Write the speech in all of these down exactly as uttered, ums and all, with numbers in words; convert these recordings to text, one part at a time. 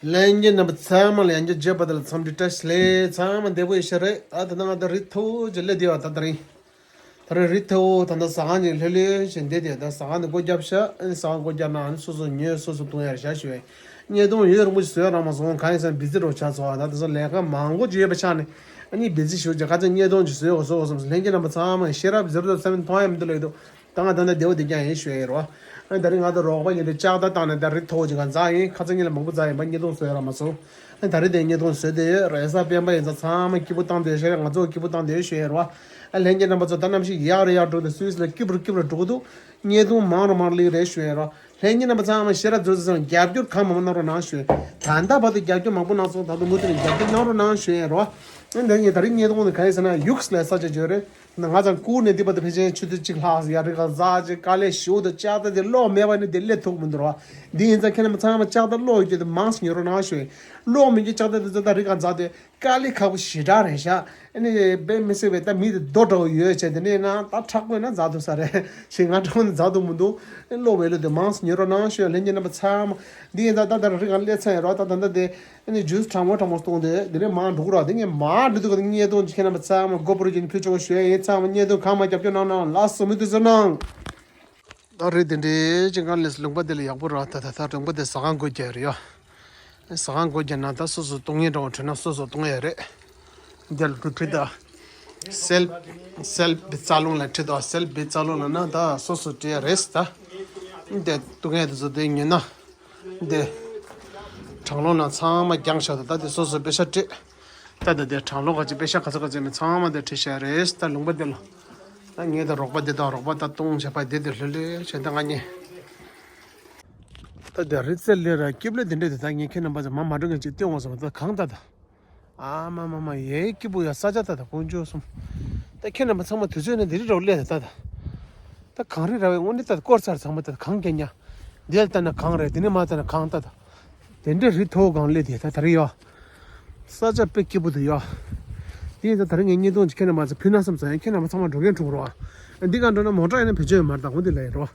ལྷན་རྒྱས་རྣམ་པ་ཚང་མ་ལ་ཡང་བསྐྱར་མཇལ་བ་དང་འཚམས་འདྲི་བཀྲ་ཤིས་བདེ་ལེགས། ཚང་མ་བདེ་པོ་ཡིན་ཤག་རེད། ཨ་ད་ནང་ང་ད་རི་མཐོ་པོ་ཅིག་སླེབས་བསྡད་པ། ད་ད་རིང་ད་རིང་རི་མཐོ་པོ་ད་ད་ཟ་ཁང་ཅིག་ལྷོད་ལྷོད་བྱས་བསྡད་དེ། ད་ཟ་ཁང་དེ་སྒོ་བརྒྱབ་ཤག་ཨ་ནི་ཟ་ཁང་སྒོ་བརྒྱབ་ན་ཨ་ནི་སོ་སོ་ཉོས་སོ་སོ་བཏུང་ཡ་རེད་ཤག་ཞུ་བས། བརྙན་ཐུང་ཡུན་རིང་པོ་ཞིག་བཟོས་རག་མ་སོང་། གང་ཡིན་ཟེར་ན་བི་ཛི་འདྲ་པོ་ཆགས་སོང་། ཨ་ད་ད་ལས་ཀ་མང་པོ་ཅིག་ཡོད་པའི་ཆ་ནས་ཨ་ནི་བི་ཛི་ཞེ་པོ་ཅིག་ག་ཚོད་བརྙན་ཐུང་ཅིག་བཟོས་དགོས་བཟོ་དགོས་བསམ་སོང་། ལྷན་རྒྱས་རྣམ་པ་ཚང་མ་ཤེས་རབ་ཟེར་དུས་ཙམ་མཐོང་ཡ་མི་འདུག་ལབ་ཀྱི་འདུག་ད་ང་ད་ལྟ་བདེ་པོ་བདེ་རྐྱང་ཡིན་ཞུ་ཡ་ཡིན་རོ། ཨ་ད་རིང་ང་ད་རོགས་པ་ཡིན་དུས་ལྕགས་རྟ་བཏང་ནས་ད་རི་མཐོ་པོ་ཅིག་སྒང་འཛེགས་ཡིན། ཁ་སང་ཉིན་ལ་མང་པོ་འཛེགས་ཡིན་པ། བརྙན་ཐུང་བཟོ་ཡ་རག་མ་སོང་། ཨ་ད་རིང་དེ་བརྙན་ཐུང་བཟོས་བསྡད་ཡོད་རེད། ས་སྤེན་པ་ཡིན་ཙང་ཚང་མ་སྐྱིད་པོ་བཏང་བསྡད་ཤག་ང་ཚོ་སྐྱིད་པོ་བཏང་བསྡད་ཡོད་ཞུ་ཡ་ཡིན་རོ། ཨ་ལྷན་རྒྱས་རྣམ་པ་ཚོ་ད་གནམ་གཤིས་ཡག་རུ་ཡག་འགྲོ་འདུག་སུད་སི་ལ་སྐྱིད་པོ་རུ་སྐྱིད་པོ་རུ་འགྲོ་གི་འདུག་བརྙན་ཐུང་མང་རུ་མང་རུ་སླེབས་ཀྱི་རེད་ཞུ་ཡ་ཡིན་རོ། ལྷན་རྒྱས་རྣམ་པ་ཚང་མ་ཤེས་རབ་མཛོད་ཚང་རྒྱབ་སྐྱོར་གང་མང་མང་གནང་རོགས་གནང་ཞུ། ད་ལྟ་བར་དུ་རྒྱབ་སྐྱོར་མང་པོ་གནང་སོང་། ད་དུང་མུ་མཐུད་ནས་རྒྱབ་སྐྱོར་གནང་རོགས་གནང་ཞུ་ཡ་ཡིན་རོ། ཨ་འདི་ངས་ད་རིང་བརྙན་ཐུང་འདི་ག་རེ་ཟེར་ན་ཡུགས་ལ་ས་ཆ་བརྗོད་རེད། ང་ཚང་ཀུར་ནས་འདི་བར་དུ་ཕལ་ཆེར་ཆུ་ཚོད་གཅིག་ལྷག་ཡར་རི་སྒང་འཛེགས་བྱས། དཀའ་ལས་ཞེ་པོ་འདུག་ལྕགས་རྟ་དེ་གློག་མེད་པ་ནི་དེ་སླེབས་ཐུབ་མི་འདུག་ར། འདི་ཡིན་ཙང་ཁྱེད་རྣམ་པ་ཚང་མ་ལྕགས་རྟ་གློག་ཡོད་རྒྱུ་དེ་མང་ཙམ་ཉོ་རོགས་གནང་ཞུ། གློག་མེད་རྒྱུ་ལྕགས་རྟ་དེ་ཚོ་ད་རི་སྒང་འཛེགས་དེ་དཀའ་ལས་ཁག་པོ་ཞེ་དྲག་རེད་ཤག་ཨ་ནི་དཔེ་མི་སྲིད་པའི་ད་མི་དེ་རྡོ་འདྲ་པོ་ཡོད་བྱས། དེ་ནས་ན་ད་མཁྲེགས་པོ་ཡིན་ན་འཛེགས་ཐུབ་ས་རེད། ཞེ་ང་མཁྲེགས་པོ་ཡིན་ན་འཛེགས་ཐུབ་མི་འདུག་གློག་མེད་ལོ་དེ་མང་ཙམ་ཉོ་རོགས་གནང་ཞུ། ལྷན་རྒྱས་རྣམ་པ་ཚང་མ། འདི་ཡིན་ད་ད་ད་རི་སྒང་སླེབས་ཚར་ཡིན་རོ། ད་ད་ད་དེ། ཨ་ནི་ཇུས་གྲང་མོ་གྲང་མོ་བཏུང་སྟེ་འདི་ནས་མར་འགྲོ་གི་ར། འདི་ངས་མར་འགྲོ་དུས་ཀ་ནས་བརྙན་ཐུང་ཅིག་ཁྱེད་རྣམ་པ་ཚང་མ་མགོ་པོར་གྱོན་ཕུལ་ཆོག་ཞུ་ཡ་ཡིན། ཚང་མ་བརྙན་ཐུང་གང་མང་རྒྱབ་སྐྱོར་གནང་གནང་། ལགས་སོ། མུ་མཐུད་བཟོ་གནང་། ད་རེས་དེ་འདྲའི་ཅིག་ག་ལས་ལུང་པ་འདི་ལ་ཡག་པོ་ར། ད་ད་ད་ལུང་པ་འདི་ཟ་ཁང་སྒོ་རྒྱག་རེད་ཡ། ཟ་ཁང་སྒོ་རྒྱག་ན་ད་སོ་སོ་བཏུང་ཡས་འདྲ་པོ་འདྲ་ན་སོ་སོ་བཏུང་ཡས་རེད། འདི་ལ་འགྲོ་ཁྲིད་ད། སེལ་སེལ་བི་རྩ་རླུང་ལ་ཁྲིད་དོ། སེལ་བི་རྩ་རླུང་ལ་ན་ད་སོ་སོ་སྤྲད་ཡ་རེད་ད། འདི་བཏུང་ཡས་དེ་ཚོ་དེ་ཉོས་ན། འདི་གྲང་རླུང་ལ་ཚང་མ་རྒྱང་ཤག་ད་ད་དེ་སོ་སོ་པེ་ཤ་སྤྲད། ད་ད་དེ་གྲང་རླུང་ག་ཅི་པེ་ཤ་ག་ཚོད་ག་ཚོད་མིན་ཚང་མ་དེ་ཁྲིད་ཤག་རེད། ད་ལུང་པ་དེ་ལ་ད་ངས་ད་རོགས་པ་དེ་དང་རོགས་པ་ད་བཏུང་བྱས་པ་དེ་དེ་ལྷོད་ལྷོད་བྱས་ད་ང་གཉིས། ད་དེ་རི་རྩེ་ལས་ར་སྐྱིབས་ལས་དེ་འདྲས་དེ་ད་ངས་ཁྱེད་རྣམ་པ་ཚོ་མ་མ་འགྲོ་མཁན་ཅིག་སྟོན་འོང་བསམ། ད་གངས་ད་ད། ཨ་མ་མ་མ་ཡའི་སྐྱིད་པོ་ཡ་ས་ཆ་ད་ད་དཀོན་མཆོག་གསུམ། ད་ཁྱེད་རྣམ་པ་ཚང་མ་དུས་ཚོད་ནས་འདི་རི་རོ་སླེབས་ད་ད་ད། ད་གངས་རི་ར་བའི་དངོས་གནས་ད་སྐོར་ཚར་ཚང་མ་ད་གངས་རྒྱ་ཉ། འདི་ལ་ལྟ་ན་གངས་རེད། འདི་ནས་མར་ལྟ་ན་གངས་ད་ད། དེ་འདྲའི་རི་མཐོ་པོ་སྒང་སླེབས་དེ་ད་ད་རི་ཡ། ས་ཆ་དཔེ་སྐྱིད་པོ་འདུག་ཡ། དེ་ཡིན་ད་ད་རིང་ངས་བརྙན་ཐུང་ཅིག་ཁྱེད་རྣམ་པ་ཚོ་ཕུལ་ན་བསམ་སོང་། ཡང་ཁྱེད་རྣམ་པ་ཚང་མ་འགྲོ་མཁན་འགྲོ་རོགས། འདི་ག་འགྲོ་ན་མོ་ཊ་ཡིན་ན་བེད་སྤྱོད་ཡོད་མ་རེད། ད་འོ་འདི་ལ་ཡིན་རོ།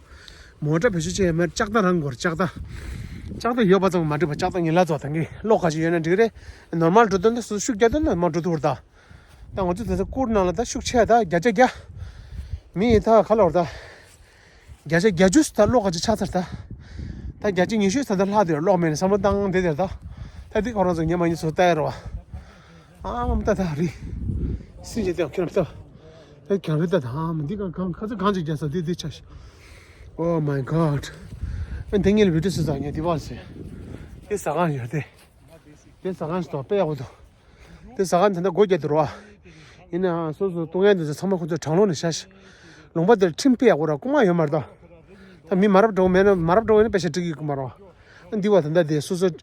མོ་ཊ་བེད་སྤྱོད་བྱས་ཡོད་མ་རེད། ལྕགས་རྟ་རང་དགོས་རེད། ལྕགས་རྟ། ལྕགས་རྟ་ཡོད་པ་ཙམ་མ་འགྲིག་པ། ལྕགས་རྟ་ངན་ལ་ཚོ་ད་གི་གློག་ག་ཅིག་ཡོད་ན་འགྲིག་རེད། ནོར་མལ་འགྲོ་དོན་དུ་སུ་ཤུགས་རྒྱག་དོན་ནོར་མལ་འགྲོ་ཐུབ་རེད་ད། ད་ང་ཚོ་དེ་ཚོ་ཀུར་ནང་ལ་ད་ཤུགས་ཆེ་ད་བརྒྱ་ཆ་བརྒྱ། མི་ཡིན་ད་ག་ལ་བར་ད། བརྒྱ་ཆ་བརྒྱད་ཅུ་ད་གློག་ག་ཅིག་ཆགས་ཚར་ད། ད་བརྒྱ་ཆ་ཉི་ཤུ་ད་ད་ལྷག་དེར་གློག་མེད་ནས་བསམ་བློ་བཏང་དེ་དེར་ད། ད་འདི་ཁོ་རང་ཚོ་ཉི་མ་གཉིས་ཚོ་ལྟ་ཡ་རོ། ཨ་མ་ད་ད་རི། སྲིན་གྱི་སྟེང་ཁྱེར་ལྟ། ད་གྱང་རི་ད་ད་ཨ་མ་འདི་གང་གང་ཁ་ཚ་གང་ཅིག་རྒྱག་ས་འདི་འདི་ཆ་ཤི། Oh my god། ཨ་འདི་ངས་ལ་བི་ཌིའོ་སུ་ཟ་ཉེ་འདི་བར་སེ། འདི་ཟ་གང་ཡོད་དེ། འདི་ཟ་གང་ཞིག་དང་དཔེ་ཡག་པོ་འདུག་དེ་ཟ་ཁང་དེ་འདྲ་སྒོ་རྒྱག་དུས་རོ། ཡིན་ནའང་སོ་སོ་གཏོང་ཡ་འདི་ཚོ་ཚང་མ་ཁོ་ཚོ་གྲང་རླུང་ནས་བཞག་ཤག་ལུང་པ་དེར་ཁྲིམས་དཔེ་ཡག་པོ་ར་རྐུ་མ་ཡོད་མ་རེད་ད། ད་མི་མ་རབས་འགྲོ་མེད་ན་མ་རབས་འགྲོ་ཡིན་ན་པེ་ཤ་སྤྲད་ཀྱི་ཡོད་ཀྱི་མ་རེད། འདི་བ་ད་ལྟ་དེ་སོ་སོ་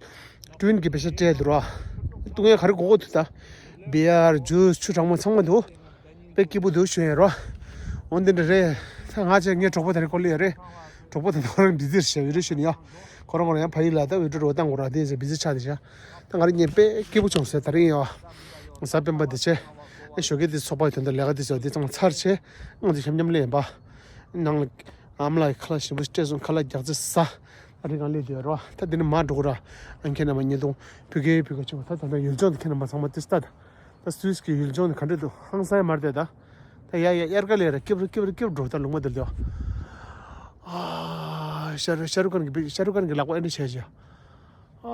ཀྲུན་གྱི་པེ་ཤ་སྤྲད་དུས་རོ། གཏོང་ཡ་ག་རེ་དགོས་དགོས་འདུག་ད། བི་ཡར་ཇུས་ཆུ་གྲང་མོ་ཚང་མ་འདུག་དཔེ་སྐྱིད་པོ་འདུག་ཞུ་ཡ་རོ། འོ་འདི་འདྲ་རེད། ད་ང་ཚོ་ངའི་གྲོགས་པོ་དེ་རིང་སྐོར་ལ་ཡོད་རེད། གྲོགས་པོ་དེ་ཁོ་རང་བི་ཛི་རེད་ཤག་བི་ཌིའོ་ཞུ་ནི་ཡ། ཁོ་རང་ཁོ་རང་ཡང་ཕ་ཡུལ་ལ་ད་བི་ཌིའོ་རོ་བཏང་དགོས་ར་དེ་ཟེར་བི་ཛི་ཆགས་དེ་ཤག་ད་ང་རང་ངས་དཔེ་སྐྱིད་པོ་བྱུང་ཟེར་ད་རིང་ཡ། གཟའ་སྤེན་པ་དེ་བྱས། ཞོགས་ཀས་དེ་ཚོགས་པའི་དོན་དུ་ལས་ཀ་དེ་ཚོ་དེ་ཚང་ཚར་བྱས། ང་ཚོ་འཆམ་འཆམ་ལས་ཡིན་པ། ནང་ལ་ཨ་མ་ལགས་ཀྱིས་ཁ་ལག་ཞིམ་པོ་ཞིག་སྤྲད་སོང་། ཁ་ལག་རྒྱགས་ཚོད་ཟ། ཨ་རི་གང་སླེབས་བསྡད་རོ། ད་འདི་ནས་མར་འགྲོ་དགོས་ར། ཨ་ཁྱེད་རྣམ་པ་བརྙན་ཐུང་ཕུལ་གི་ཕུལ་གི་བྱུང་། ད་ད་ལྟ་ཡུལ་ལྗོངས་དེ་ཁྱེད་རྣམ་པ་ཚང་མ་ཏིས་ལྟ་ད། ད་སུད་སི་གི་ཡུལ་ལྗོངས་དེ་ག་འདྲ་འདུག་ཧང་སང་ཡ་མ་རེད་ད། ད་ཡ་ཡ་དབྱར་ཁ་ལས་ར་སྐྱིབས་རུ་སྐྱིབས་རུ་སྐྱིབས་འགྲོ། ད་ལུང་མ་དེར་འདུག་ཨ་ཤ་རུ་ཤ་རུ་ཁན་གི་ཤ་རུ་ཁན་གི་ལག་པ་ཨེ་འདྲ་བྱས་བྱས། Oh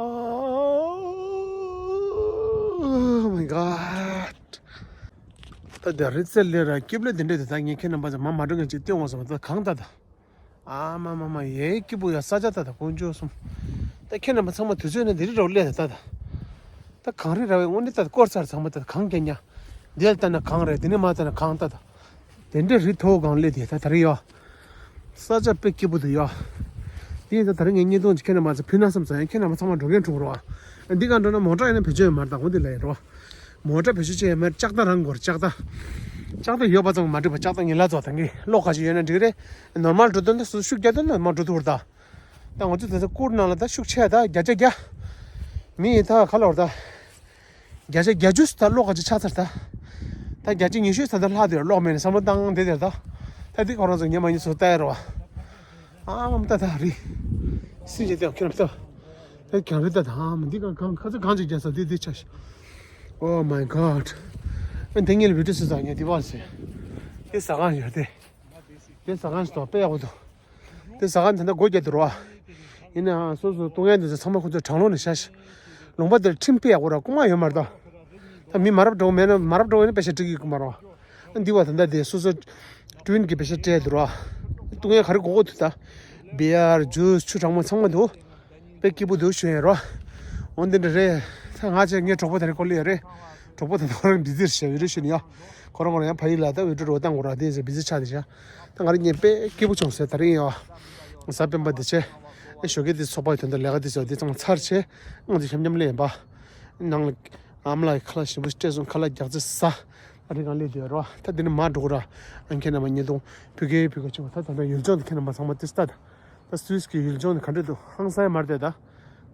my god། ད་དེ་རི་རྩེ་ལས་ར་སྐྱིབས་ལས་དེ་འདྲས་དེ་ད་ངས་ཁྱེད་རྣམ་པ་ཚོ་མ་མ་འགྲོ་མཁན་ཅིག་སྟོན་འོང་བསམ། ད་གང་ད་ད། ཨ་མ་མ་མ་ཡའི་སྐྱིད་པོ་ཡ་ས་ཆ་ད་ད་དཀོན་མཆོག་གསུམ། ད་ཁྱེད་རྣམ་པ་ཚང་མ་དུས་ཚོད་ནས་འདི་རི་རོ་སླེབས་ད་ད་ད། ད་གངས་རི་ར་བའི་དངོས་གནས་ད་སྐོར་ཚར་ཚང་མ་ད་གངས་རྒྱ་ཉ། འདི་ལ་ལྟ་ན་གངས་རེད། འདི་ནས་མར་ལྟ་ན་གངས་ད་ད། དེ་འདྲའི་རི་མཐོ་པོ་སྒང་སླེབས་དེ་ད་ད་རི་ཡ། ས་ཆ་དཔེ་སྐྱིད་པོ་འདུག་ཡ། དེ་ཡིན་ད་ད་རིང་ངས་བརྙན་ཐུང་ཅིག་ཁྱེད་རྣམ་པ་ཚོ་ཕུལ་ན་བསམ་སོང་། ཡང་ཁྱེད་རྣམ་པ་ཚང་མ་འགྲོ་མཁན་འགྲོ་རོགས། འདི་ག་འགྲོ་ན་མོ་ཊ་ཡིན་ན་བེད་སྤྱོད་ཡོད་མ་རེད། ད་འོ་འདི་ལ་ཡིན་རོགས། མོ་ཊ་བེད་སྤྱོད་བྱས་ཡོད་མ་རེད། ལྕགས་རྟ་རང་དགོས་རེད། ལྕགས་རྟ། ལྕགས་རྟ་ཡོད་པ་ཙམ་མ་འགྲིག་པ། ལྕགས་རྟ་ངན་ལ་ཚོ་ད་གི་གློག་ག་ཅིག་ཡོད་ན་འགྲིག་རེད། ནོར་མལ་འགྲོ་དོན་དུ་སུ་ཤུགས་རྒྱག་དོན་ནོར་མལ་འགྲོ་ཐུབ་རེད་ད། ད་ང་ཚོ་དེ་ཚོ་ཀུར་ནང་ལ་ད་ཤུགས་ཆེ་ད་བརྒྱ་ཆ་བརྒྱ། མི་ཡིན་ད་ག་ལ་བར་ད། བརྒྱ་ཆ་བརྒྱད་ཅུ་ད་གློག་ག་ཅིག་ཆགས་ཚར་ད། ད་བརྒྱ་ཆ་ཉི་ཤུ་ད་ད་ལྷག་དེར་གློག་མེད་ནས་བསམ་བློ་བཏང་དེ་དེར་ད། ད་འདི་ཁོ་རང་ཚོ་ཉི་མ་གཉིས་ཚོ་ལྟ་ཡ་རོ། ཨ་མ་ད་ད་རི། སྲིན་གྱི་སྟེང་ཁྱོད་ལྟ། ད་གྱང་རི་ད་དང་མི་འདི་གང་གང་ཁ་ཚ་གང་ཅིག་རྒྱག་ས་འདི་འདི་ཆ་ཤི། Oh my god. ཨ་འདི་ངས་ལ་བི་ཌིའོ་སུ་ཟ་ངས་འདི་བར་སེ། འདི་ཟ་གང་ཡོད་དེ། འདི་ཟ་གང་ཞིག་དང་དཔེ་ཡག་པོ་འདུག་འདི་ཟ་གང་ད་ལྟ་སྒོ་རྒྱག་འདུག་རོ། ཡིན་ནའང་སོ་སོ་ལྟུང་ཡག་འདི་ཚོ་ཚང་མ་ཁོ་ཚོ་གྲང་རླུང་ནས་ཤ་ཤི། ལུང་པ་འདིར་ཁྲིམས་དཔེ་ཡག་པོ་ར་རྐུ་མ་ཡོད་མ་རེད་ད། ད་མི་མ་རབས་འགྲོ་མེད་ན་མ་རབས་འགྲོ་བས་ན་པེ་ཤ་སྤྲད་ཀྱི་ཡོད་ཀྱི་མ་རོ། འདི་བ་ད་ལྟ་དེ་སོ་སོ་ཀྲུན་གྱི་པེ་ཤ་སྤྲད་འདུག་ར། ལྟུང་ཡག་ག་རེ་དགོས་དགོས་འདུག་ད། བི་ཡར་ཇུས་ཆུ་གྲང་མོ་ཚང་མ་འདུག་དཔེ་སྐྱིད་པོ་འདུག་ཞུ་ཡིན་རོ། འོ་འདི་འདྲ་རེད། ད་ང་ཚོས་ངའི་གྲོགས་པོ་དེ་རིང་ཀོ་ལི་ཡ་རེད། གྲོགས་པོ་དེ་ཚོ་རང་བི་ཛི་རེད་ཤག་བི་ཌིའོ་ཞུ་ནི་ཡ། ཁོ་རང་ཁོ་རང་ཡང་ཕ་ཡུལ་ལ་ད་བི་ཌིའོ་འགྲོ་བཏང་དགོས་ར་དེ་ཟེར་བི་ཛི་ཆགས་དེ་ཤག་ད་ང་རང་ངས་དཔེ་སྐྱིད་པོ་བྱུང་ཟེར་ད་རིང་ཡ། གཟའ་སྤེན་པ་དེ་བྱས། ཞོགས་ཀས་དེ་ཚོགས་པ་ཡི་དོན་དུ་ལས་ཀ་དེ་ཚོ་དེ་ཚང་ཚར་བྱས། ང་ཚོ་ཤམ་ཤམ་ལས་ཡིན་པ། ནང་ལ། ཨ་མ་ལགས་ཁ་ལག་ཞིམ་པོ་སྤྲད་སོང་། ཁ་ལག་རྒྱགས་ཚོད་ཟ། ཨ་རི་གང་ལས་དེ་རོ། ད་དེ་ནི་མ་འགྲོ་གི་ར། ཨ་ཁྱེད་རྣམ་པ་ཉེ་དོང་ཕུ་གེ་ཕུ་གེ་ཆུ་ད་ད་ད་ཡུལ་ལྗོངས་དེ་ཁྱེད་རྣམ་པ་ཚང་མ་དེ་ལྟ་ད། ད་སུད་སི་གི་ཡུལ་ལྗོངས་དེ་ག་འདྲ་འདུག་ཧང་སང་ཡ་མ་རེད་ད།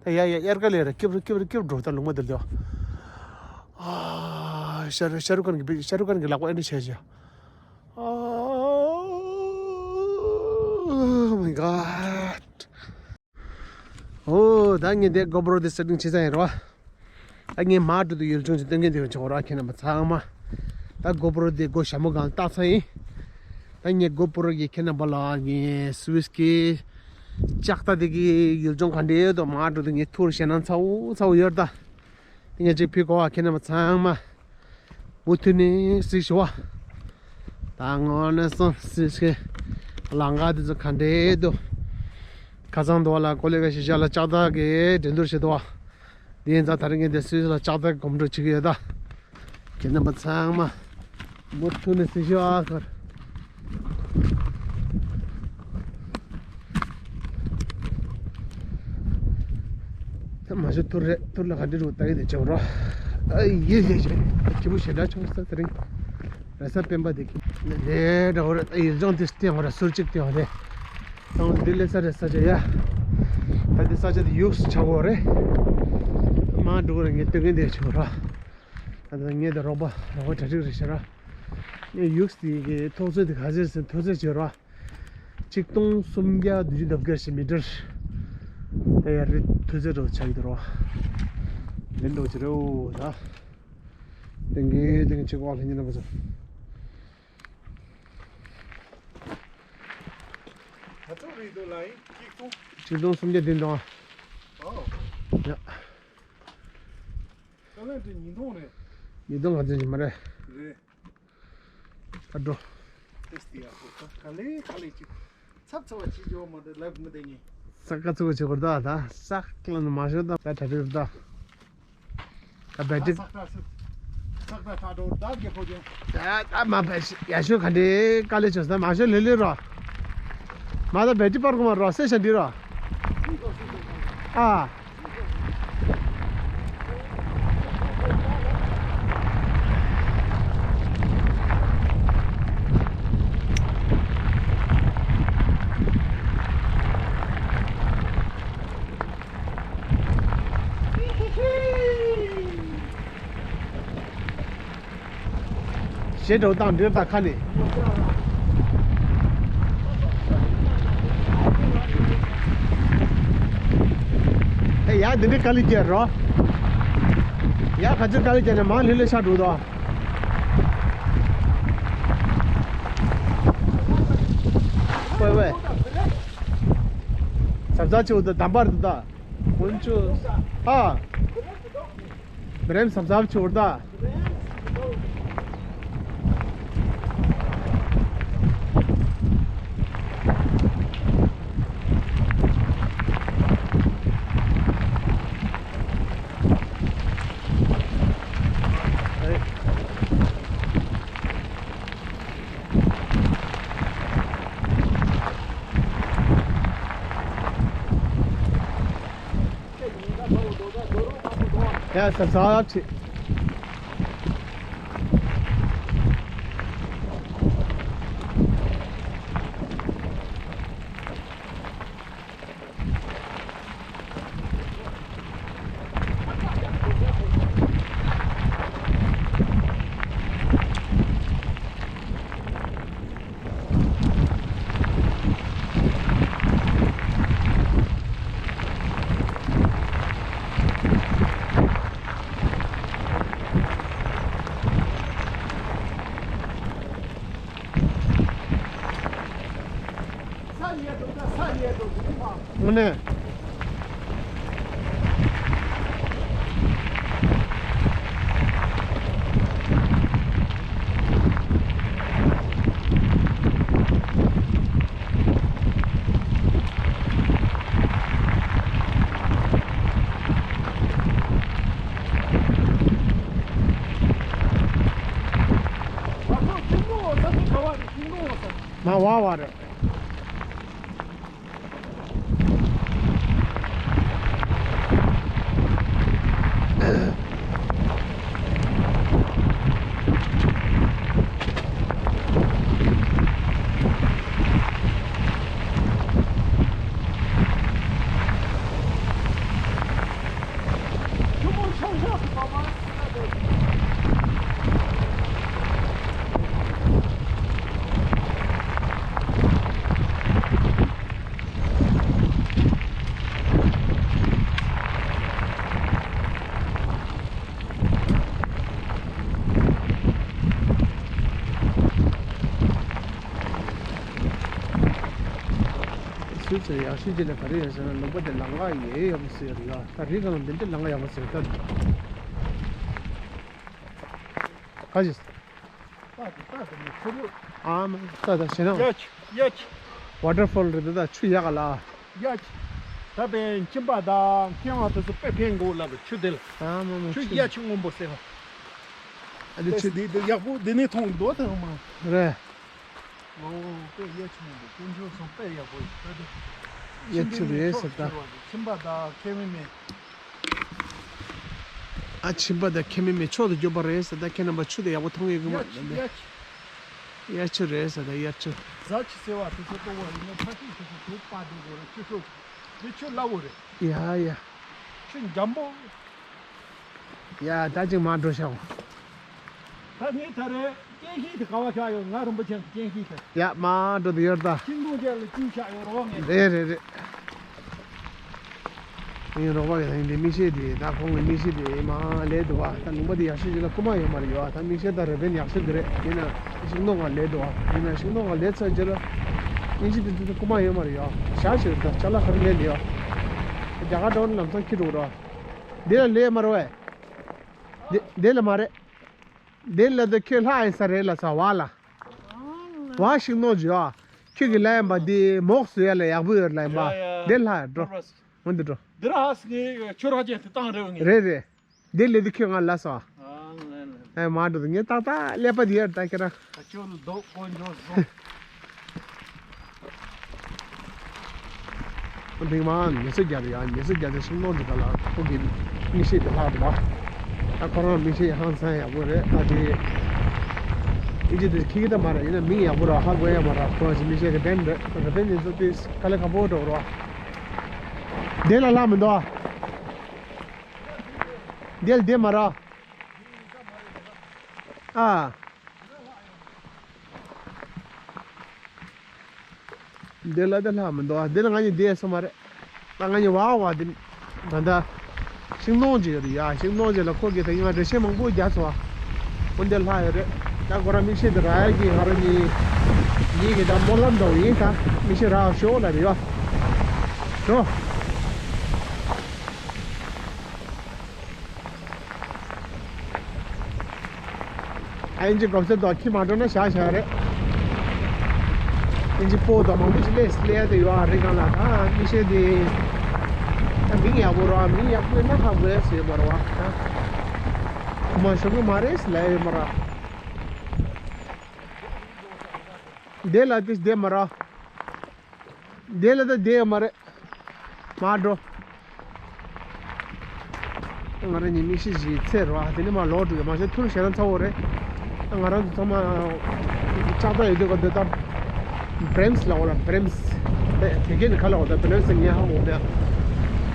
ད་ཡ་ཡ་དབྱར་ཁ་ལས་ར་སྐྱིབ་རུ་སྐྱིབ་རུ་སྐྱིབ་འགྲོ་ད་ལུང་མ་དེར་དེ། ཨ་ཤ་རུ་ཤ་རུ་ཁན་གི་ཤ་རུ་ཁན་གི་ལག་པ་ཨེ་འདྲ་བྱས་ཤག་ཨ། Oh my god. ཨོ་ད་ངས་དེ་གོ་པྲོ་དེ་སེ་ཊིང་བྱེད་ས་ཡིན་རོ། ད་ངས་མར་འགྲོ་དུས་ཡུལ་ལྗོངས་ཀྱི་སྟོན་མཁན་དེ་ཡོད་ཆོག་རོ་ཁྱེད་རྣམ་པ་ཚང་མ། ད་གོ་པྲོ་དེ་སྒོ་ཞྭ་མོ་སྒང་བཏགས་ཚར་ཡིན། ད་ངས་གོ་པྲོ་གི་ཁྱེད་རྣམ་པ་ལ་ངས་སུད་སི་གི་ལྕགས་རྟ་དེ་གི་ཡུལ་ལྗོངས་ག་འདྲ་ཡོད་དོ། མར་འགྲོ་དུས་ངས་ཐུར་ཞེད་སྣང་ཚ་བོ་ཚ་བོ་ཡོད་ད། དེ་ངས་ཅིག་ཕུལ་གོ་བ་ཁྱེད་རྣམ་པ་ཚང་མ། མུ་མཐུད་ནས་གཟིགས་ཤོག་ཨ། ད་དངོས་གནས་སོང་གཟིགས་ཤིག་ལམ་ཁ་འདི་ཚོ་ག་འདྲས་འདུག་ཁ་སང་དུ་བ་ལ་ཀོ་ལི་ག་ཤི་ཤ་ལ་ལྕགས་རྟ་གི་འགྲན་བསྡུར་བྱེད་དོ། འདི་ཡིན་ཙང་ད་རིང་ངས་འདི་སུད་སི་ལ་ལྕགས་རྟ་གོམ་བགྲོད་བྱེད་ཀྱི་ཡོད་ད། ཁྱེད་རྣམ་པ་ཚང་མ་མུ་མཐུད་ནས་གཟིགས་ཤོག་ཨ། ཁར། ད་མ་ཤོ་ཐུར་རེད། ཐུར་ལ་ག་འདྲི་རུ་ལྟ་ཡི་དེ་ཆོག་རོ། ཨ་ཡེ་ཡེ་ཡེ། སྐྱིད་པོ་ཞེ་དྲག་ཆོག་ས་དེ་རིང་། རེས་གཟའ་སྤེན་པ་དེ་གི་ལས་འདྲ་བོ་རེད། ཡུལ་ལྗོངས་དེ་སྟེང་བ་ར་ཟུར་གཅིག་སྟེང་བ་རེད། ད་འདི་ལས་ས་རེད་ས་ཆ་ཡ། ད་འདི་ས་ཆ་དེ་ཡུགས་ཆག་གོ་རེད། མ་འགྲོ་གི་རེད། ངས་སྟོན་གིན་དེ་ཆོག་རོ། ད་ངས་དེ་རོགས་པ་རོགས་པ་གྲ་སྒྲིག་རེད་ཤག་ར། ངས་ཡུགས་དེ་གི་མཐོ་ཚད་དེ་ག་ཚད་ཟེར་མཐོ་ཚད་བྱེད་རོ། ཆིག་སྟོང་སུམ་བརྒྱ་བདུན་ཅུ་དོན་དགུ་ཞེ་མི་ཊར། ད་ཡར་རི་མཐོ་ཚད་འགྲོ་ཆགས་ཡོད་རོ། ལེན་འགྲོ་ཅི་རེད་འོ་ད། ཏེང་གེ་ཏེང་ཆིག་བག་ལྷན་ཉིན་ན་མ་ཚོ། ད་ཚོ་རི་དུ་ལ་ཡིན་ཆིག་སྟོང་། ཆིག་སྟོང་སུམ་བརྒྱ་བདུན་དང་། ཨོ། ཡ། ད་ལན་དེ་ཉིས་སྟོང་རེད། ཉིས་སྟོང་ག་ཚོད་ཞིག་མ་རེད། རེད། ད་འགྲོ། ཏེས་ཏི་ཡ་ཧོ་ད་ག་ལེ་ག་ལེ་ཅིག་ཚབ་ཚ་བ་ཅིག་ཡོད་མ་རེད་ལབ་མི་དེ་ངས། ས་ཀ་ཚུགས་ཅིག་བར་ད་ད་ས་ཀ་ལ་ནི་མ་ཤོར་ད་ད་གྲ་སྒྲིག་ད། ད་བེ་ཏི། ས་ཀ་ས་ས་ཀ་ཁ་འགྲོ་ད་རྒྱལ་ཕོ་ཅན། ད་ད་མ་བེ་ཤི་ཡ་ཤོ་ག་འདྲེ་དཀའ་ལས་བྱོས་ད་མ་ཤོ་ལེ་ལེ་རོ། མ་ད་བེ་ཏི་པར་གོ་མ་རོ་སེ་ཤ་འདི་རོ། ཨ། ཞེ་དྲག་བཏང་འདིར་ད་ཁ་ནས། ཨེ་ཡ་འདི་འདྲའི་དཀའ་ལས་བརྒྱབ་རོ། ཡ་ག་ཚོད་དཀའ་ལས་བརྒྱབ་ནས་མང་ལྷོད་ལྷོད་ཆགས་འགྲོ་དོ། ཝེ་ཝེ། ཟབ་ཟབ་ཆེ་བོ་དང་འདམ་པར་དུ་ད། ཀུན་སྤྱོད། ཨ། བྲེམ་ཟབ་ཟབ་ཆོར་ད། ཡ་ས་ས་ཆེ། ནས། མ་བ་བ་རེད། སུས་ཚོད་ཡག་ཤོས་ཅིག་ལ་ག་རེ་ཡོད་ཟེར་ན། ལུང་པ་དེ་ལམ་ཁ་ཡོད་ཡག་པོ་ཟེར་ཡོད། ད་རི་སྒང་འདི་འདྲ་ལམ་ཁ་ཡག་པོ་ཟེར་ད། ག་ཞིག་ཨ་མ་ད་ད་ཞེ་ན། ཡ་ཆི་ཡ་ཆི། ཝ་ཊར་ཕོལ་རེད་ད། ཆུ་ཡག་ག་ལ། ཡ་ཆི། ད་པའི་ཁྱིམ་པ་དང་ཁྱིམ་པ་དེ་ཚོ་དཔེ་ཕན་གོ་ལབ་ཆུ་དེ་ལ། ཨ་མ་མ་ཆུ་ཆུ་ཡ་ཆི་སྔོན་པོ་ཟེར་བ། ཨ་དེ་ཆུ། དེ་དེ་ཡག་པོ་དེ་ནས་མཐོང་འདུག་ད་མ། རེད། ཨོ་དཔེ་ཡ་ཆི་སྔོན་པོ་དཀོན་མཆོག་གསུམ་དཔེ་ཡག་པོ་ཡོད་ད་དེ། ཡ་ཆི་རེད་ཟེར་ད། ཁྱིམ་པ་དང་ཁྱིམ་མི་མེད། ཨ་ཁྱིམ་པ་དང་ཁྱིམ་མི་མེད་ཆོག་ཏུ་གྱུར་པ་རེད་ཟེར་ད། ཁྱེད་རྣམ་པ་ཆུ་དེ་ཡག་པོ་མཐོང་གི་གི་མ་ཡ་ཆི་ཡ་ཆི། ཡ་ཆི་རེད་ཟེར་ད་ཡ་ཆི། ཟ་ཆི་ཟེར་བ་དེ་ཚོ་ལྟོ་བ་ཡིན་ན་ཕ་ཤིང་དེ་ཚོ་དུག་པ་དེ་དགོས་རེད་ཆུ་ཤུགས་དེ་ཆུ་སླ་བོ་རེད། ཡ་ཡ། ཆུ་འཇམ་པོ། ཡ་ད་ཅིག་མ་འགྲོ་ཤག་ད་ངས་ད་རེས་རྟེན་གཞི་དེ་ག་བ་བཞག་ཡོད། ང་རིན་པོ་ཆེ་གི་རྟེན་གཞི་དེ། ཡ་མ་འགྲོ་དུ་ཡོད་ད། ཤིང་སྡོང་ཅན་ལ་བཅུག་བཞག་ཡོད་རོགས་ངས། རེད་རེད་རེད། ངའི་རོགས་པ་གི་ད་ཡིན་དེ་མིག་ཤེལ་དེ་ད་ཁོང་གི་མིག་ཤེལ་དེ་མ་ལས་འདུག་བ། ད་ལུང་པ་དེ་ཡག་ཤོས་ཅིག་ལ་རྐུ་མ་ཡོད་མ་རེད་ཡོད། ད་མིག་ཤེལ་ད་རེ་བན་ཡག་ཤོས་དེ་རེད། ཡིན་ན་ཤིང་སྡོང་ག་ལས་འདུག་བ། ཡིན་ན་ཤིང་སྡོང་ག་ལས་ཚར་རྗེས་ལ་མིག་ཤེལ་དེ་དེ་རྐུ་མ་ཡོད་མ་རེད་ཡོད། ཞག་ཞིག་རེད་ད་ཅ་ལག་ག་རེ་ལས་ལས་ཡོད། རྒྱ་གར་འགྲོ་ན་ལམ་སང་ཁྱི་འགྲོ་རོགས། འདི་ལ་ལས་མ་རེད་བས། འདི་འདི་ལ་མ་རེད། འདི་ལ་དུ་ཁྱོད་ལྷག་ཡིན་ས་རེད་ལ་ས་བ་ལ། བ་ཤིང་ནོར་ཇི་ཨ། ཁྱོད་ཀྱི་ལ་ཡིན་པ་འདི་མོག་སུ་ཡ་ལ་ཡག་པོ་ཡོད་ལ་ཡིན་པ། ཡ་ཡ། འདི་ལྷག་འགྲོ། འོན་ཏེ་འགྲོ། འདི་ར་ཧ་སི་ངའི་ཁྱོད་ར་ཅན་དུ་བཏང་རེ་བ་ངས། རེད་རེད། འདི་ལས་དུ་ཁྱོད་ང་ལ་ས་བ། ཨ་ལེ་ལེ། ཨེ་མ་འགྲོ་དུ་ངས་ཏག་ཏག་ཀླད་པ་འདི་ཡར་ལྟ་ཁྱེད་ར། ད་ཁྱོད་ལ་རྡོ་དཀོན་མཆོག་གསུམ། འདི་མ་ཉེས་སོ་རྒྱ་རེད་ཡ། ཉེས་སོ་རྒྱ་ཚེ་ཤིང་ནོར་འདི་ག་ལ་ཁོ་གི་མིག་ཤེལ་དེ་ལྷག་འདུག་བ། ད་ཁོ་རང་མིག་ཤེལ་ཧང་སང་ཡག་པོ་རེད། ད་དེ་ཨིན་ཇི་དེ་ཁྱི་གི་ད་མ་རེད། ཡིན་ན་མིང་ཡག་པོ་ར་ཧ་གོ་ཡ་མ་ར། ཁོ་རང་ཞིག་མིག་ཤེལ་རེ་བན་རེད། རེ་བན་ཉེས་སོ་དེ་དཀའ་ལས་ཁག་པོ་འགྲོ་རོགས། དེ་ལ་ལྷག་མི་འདུག་བ། དེ་ལ་དེ་མ་ར། ཨ། འདི་ལ་དེ་ལྷག་མི་འདུག་ཨ། འདི་ལ་ང་གཉིས་བསྡད་སོང་མ་རེད། ད་ང་གཉིས་བ་བ་འདི་ད་ལྟ་ཤིང་སྡོང་ཅིག་ཡོད་རེད་ཡ། ཤིང་སྡོང་ཅིག་ལ་ཁོ་གིས་ད་ཡིན་ང་འགྲེལ་བཤད་མང་པོ་རྒྱག་སོང་ཨ། འོ་འདི་ལྷག་ཡོད་རེད། ད་ཁོ་རང་མིག་ཤེལ་དེ་རག་ཡ་གི་ང་རང་གཉིས་ཡིན་གི་ད་སྨོན་ལམ་འདྲ་བོ་ཡིན། ད་མིག་ཤེལ་རག་ཤོག་ལབ་རེད་ཡ། འགྲོ། ཨ་ཨིན་ཇི་གོམས་སེ་དོ་ཁྱི་མ་འགྲོ་ན་བཞག་བཞག་རེད། ཨིན་ཇི་པོ་དོ་མང་པོ་ཞིག་ལས་ལས་དེ་ཡོད་ཨ། རི་སྒང་ལ་ད་མིག་ཤེལ་དེ་ད་མིང་ཡག་པོ་རོ་ཨ། མིང་ཡག་པོ་ཡོད་ན་ཧ་གོ་ཡ་ཟེར་མ་རོ་ཨ། ད་ཁོ་མ་ཤོང་གི་མ་རེད་ཟེར་ལབ་ཡོད་མ་རོ་ཨ། དེ་ལ་དེ་བསྡད་མ་ར། དེ་ལ་ད་བསྡད་ཡོད་མ་རེད། མ་འགྲོ། ང་རང་གཉིས་མིག་ཤེལ་ཞིག་ཚེ་རོ། དེ་ནས་མ་ལོག་འགྲོ་གི་མ་གཞི་ཐུར་བྱས་ན་ཚ་བོ་རེད། ང་རང་ཚོ་ཚང་མ་ལྕགས་རྟ་ཡོད་དུས་ག་འདོད་ད། བྷི་རེམ་སི་ལ་འོ་ལ་བྷི་རེམ་སི། དེ་དེ་གས་ནི་ཁ་ལ་འོ་ད་བྷི་རེམ་སི་ཉན་ཧ་གོ་བས།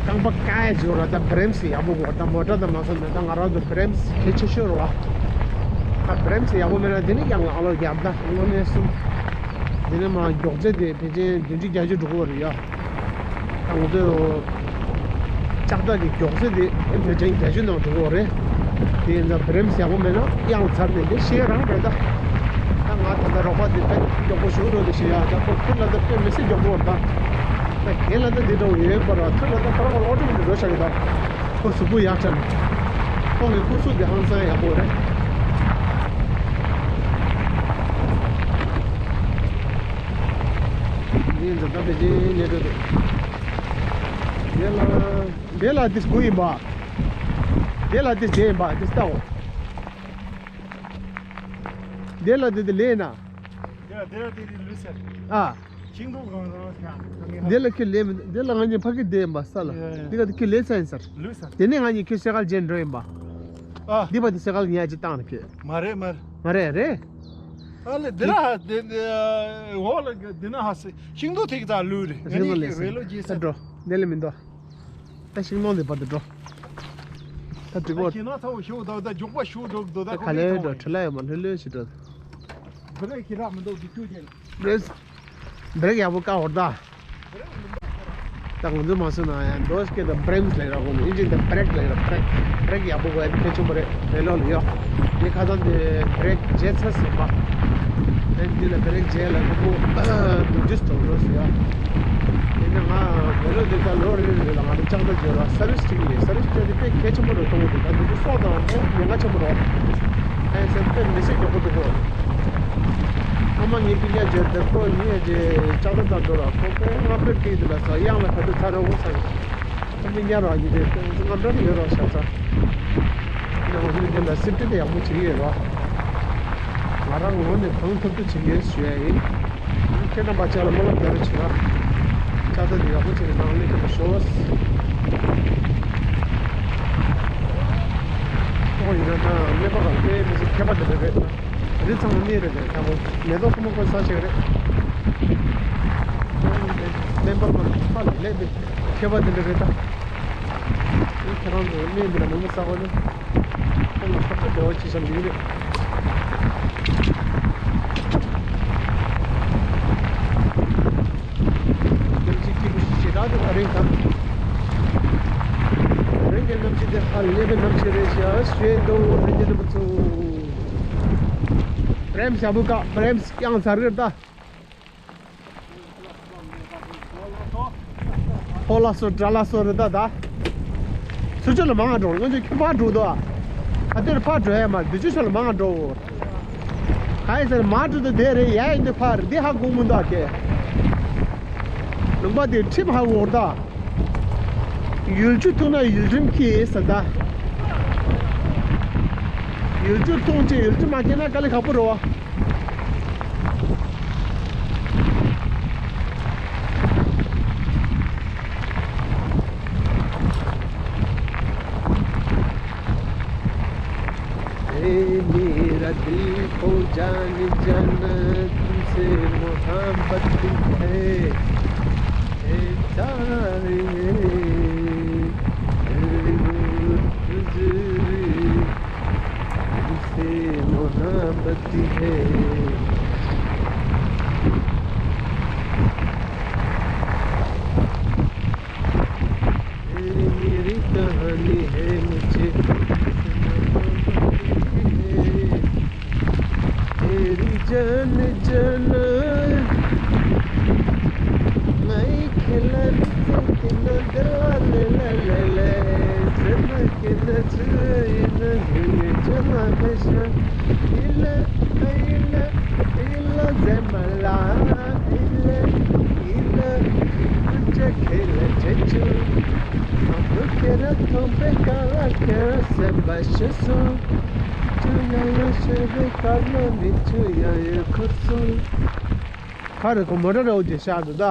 རྐང་པ་བཀག་ཡ་ཅིག་འོ་ལ་ད་བྷི་རེམ་སི་ཡག་པོ་དགོས། ད་མོ་ཊ་ད་མ་སོང་ན་ད་ང་རང་ཚོ་བྷི་རེམ་སི་གལ་ཆེ་ཤོས་རོ། ད་བྷི་རེམ་སི་ཡག་པོ་མེད་ན་དེ་ནི་ཡང་ཨ་ལོ་རྒྱབ་ད་དངོས་གནས་གསུམ། དེ་ནས་མ་མགྱོགས་ཚད་དེ་ཕལ་ཆེར་བདུན་ཅུ་བརྒྱད་ཅུ་འགྲོ་གི་རེད་ཡ། ད་ང་ཚོས་ལྕགས་རྟ་གི་མགྱོགས་ཚད་དེ་ཕལ་ཆེར་བརྒྱད་ཅུ་ནང་འགྲོ་གི་རེད། དེ་ཡིན་ཙང་བྷི་རེམ་སི་ཡག་པོ་མེད་ན་གཡང་ཚར་ནས་འདི་ཤེས་རང་རེད་ད། ད་ང་ད་ལྟ་རོགས་པ་དེ་དཔེ་མགྱོགས་པོ་ཞུ་འགྲོ་དེ་ཤེས་ཡ། ད་ཁོ་ཁུར་ལ་ད་དཔེ་མི་སྲིད་མགྱོགས་པོ་རེད་ད། ད་ གན་ལ་ད་འདི་འདྲ་བོ་ཡོད་པ་ར། ཐོད་ལ་ད་ཁོ་རང་ལ་ཨོ་ཊོ་མེ་ཊིག་འགྲོ་བཞག་གི་ད། ཁོ་གཟུགས་པོ་ཡག་ཆ་ནས། ཁོང་གི་སྐུ་གཟུགས་དེ་ཧང་སང་ཡག་པོ་རེད། ངས་འཛམ་ཐང་པེ་ཅིན་སླེབས་འགྲོ་འདུག་དེ་ལ་དེ་ལ་དེ་སྒུག་ཡིན་པ། དེ་ལ་དེ་བསྡད་ཡིན་པ་དེ་ལྟའོ། དེ་ལ་དེ་དེ་ལས་ན། དེ་ལ་དེ་ལ་དེ་དེ་ལུས་ཟེར། ཨ། ཤིང་སྡོང་གང་རང་ཤ། འདི་ལ་ཁྱོད་ལས་མི་འདི་ལ་ང་གཉིས་ཕ་གི་བསྡད་ཡིན་པ་ས་ལ། ཡ་ཡ། འདི་ག་དེ་ཁྱོད་ལས་ཚར་ཡིན་ས། ལུས་ས། དེ་ནས་ང་གཉིས་ཁྱོད་སེ་གལ་བརྗེད་འགྲོ་ཡིན་པ། ཨ། འདི་པ་དེ་སེ་གལ་ཉལ་ཅི་བཏང་ནས་ཁྱོད། མ་རེད་མ་རེད། མ་རེད་རེད། ཨ་ལེ་འདི་ལ་ཧ་འདི་འདི་འོག་ལ་འདི་ན་ཧ་སེ་ཤིང་སྡོང་ཐིག་ཙག་ལུས་རེད། ང་གཉིས་ཀྱི་རེ་ལོ་རྗེས་ས། འགྲོ། འདི་ལས་མི་འདུག་ད་ཤིང་སྡོང་འདི་བར་དུ་འགྲོ། ད་དུས་བོ། ཁྱེད་རང་ཚ་བོ་ཤོག་དོ། ད་མགྱོགས་པ་ཤོག་འགྲོ་འདུག་ད་ཁ་ལེ་འགྲོ། ཁོ་ལས་ཁྲི་ལ་ཡོད་མ་ལྷོད་ལྷོད་ཞིག་འགྲོ། བི་རེག་ཁྱེད་རང་མི་འདུག་དུས་ཁྱོད་ཀྱི། བི་རེག་བི་རེག་ཡག་པོ་བཀག་འོར་ད། ད་ང་ཚོ་མ་སོང་ན་ཡང་འདོད་སྐད་དང་བི་རེམ་སི་ལས་ར་གོ་ནི་ཨིན་ཇིན་དང་བི་རེག་ལས་ར་བི་རེག་བི་རེག་ཡག་པོ་དགོས་ཡ་དེ་གལ་ཆེན་པོ་རེད། རེད་ལོ་ལ་ཡོད། ངས་ཁ་སང་དེ་བི་རེག་བརྗེད་ཚར་ཟིན་པ། ཨེ་འདི་ལ་བི་རེག་བརྗེད་ལ་ཁོ་པོ་མི་འཇུས་གཏོང་འགྲོ་ཟེར་ཡ། དེ་ནས་ང་མེ་ལོ་འདི་ད་ལོ་རེ་རེ་ལ་ང་ཚོ་ལྕགས་རྟ་འཇོག་ར་སར་བིས་བྱེད་ཀྱི་ཡོད། སར་བིས་བྱས་ཏེ་དཔེ་གལ་ཆེན་པོ་རེད་མཐོང་གི་འདུག་ད་འདི་ཚོ་སྲོག་དང་དཔེ་ཉེན་ཁ་ཆེན་པོ་རེད། ཨེ་སེམས་དཔེ་མི་སྲིད་མགྱོགས་པོ་འདུག་གོ། ཨ་མ་ངའི་སྤུན་ཀྱག་རྗེས་དེ་ཁོ་ཉིན་རྗེས་ལྕགས་རྟ་འཇོག་ར་ཁོ་དཔེ་སྔ་པོའི་སྐད་དུ་ལ་ས་གཡང་ལ་ག་དུས་ཚར་ར་འོང་ས་རེད། ཨ་མི་ཉར་བ་ཡིན་ཏེ་སྔ་འགྲོ་ཡོད་ར་ཤ་ཚ། ཡང་ཧུལ་དེ་ལ་སིབ་ཏི་དེ་ཡག་པོ་བྱེད་ཀྱི་ཡོད་རོ། ང་རང་ངོས་ནས་གང་ཐུབ་ཐུབ་བྱེད་ཀྱི་ཡོད་ཞུ་ཡ་ཡིན། ཁྱེད་རྣམ་པ་ཅག་ལ་སྨོན་ལམ་རྒྱག་རོགས་བྱེད་ར། ལྕགས་རྟ་དེ་ཡག་པོ་བྱེད་ནས་ནང་སླེབས་ཐུབ་པ་ཤོག་ཨོ་ཡིན་ན་ད་སྨན་པ་གང་དེ་མི་ཚེ་མཁས་པ་དེ་འདྲ་རེད། རི་ཚང་མ་གནས་རེད་དེ་ད་མོ་མེ་ཏོག་ཁོ་མོ་ཁོ་ས་ཞིག་རེད། སྨན་པ་ཁོ་ལ་ཕ་ལ་སླེབས་པའི་མཁས་པ་དེ་འདྲ་རེད་ད། ཁྱེད་རང་ཚོ་གནས་འདི་ལ་མང་པོ་བསགས་པ་ནི། ཁོང་ལ་ཁ་ཁ་བདེ་བ་ཅི་བྱ་མི་རེད། གནམ་གཤིས་སྐྱིད་པོ་ཞེ་དྲག་འདུག་ཨ་རིང་ཁ། རང་གི་གནམ་གཤིས་དེ་ཧ་ལས་པའི་གནམ་གཤིས་རེད་ཤག་ཞེས་འདུག་རིགས་ཀྱི་འདུག་ཚུ། བི་རེམ་སི་ཡག་པོ་བཀག་བི་རེམ་སི་ཡང་ཚར་གི་རེད་ད། ཕོ་ལ་སོ་དགྲ་ལ་སོ་རེད་ད་ད། ཚུར་ཕྱོགས་ལ་མང་ང་འགྲོ། སྔོན་ཆད་ཁྱོད་ཕར་འགྲོ་དོ། ཨ་དེར་ཕར་འགྲོ་ཡ་མ་རེད། དུས་ཚོད་ཕྱོགས་ལ་མང་ང་འགྲོ། ག་ཡིན་ཟེར་མ་འགྲོ་དོ་དེ་རེད། ཡ་ཡིན་དུ་ཕར་འདི་ཧ་གོ་མི་འདུག་ཨ་ཁེ། ལུང་པ་དེ་ཁྲིམས་ཧ་གོ་ད། ཡུལ་ཆུ་འཐུང་ན་ཡུལ་ཁྲིམས་ཁེ་ཟེར་ད། ཡུལ་ཆུ་འཐུང་ཆེ་ཡུལ་ཁྲིམས་མ་ཁེ་ན་དཀའ་ལས་ཁག་པོ་རེད་བ། اے میرا دل کو جان جان تم سے محبت ہے، اے چارے تجھ سے محبت ہے۔ تیری میری کہانی ہے، مجھے تم سے محبت ہے۔ تیری جان جانا، میں کھلا سکنا دلال لے لے لے، سمجھ کے نہ چاہے نہ ہمیں جمع بشا، إلا، إلا، إلا زملا، إلا، إلا، أنت كلا تشو، أنت كلا تومبي كلا كلا سبشسو، تشو يا يا شبي كلا ميتشو يا يا كوتسو. ཁ་རེ་ཁོ་མོ་ཊ་རེ་འོ་ཇེ་ཤར་དུ་ད།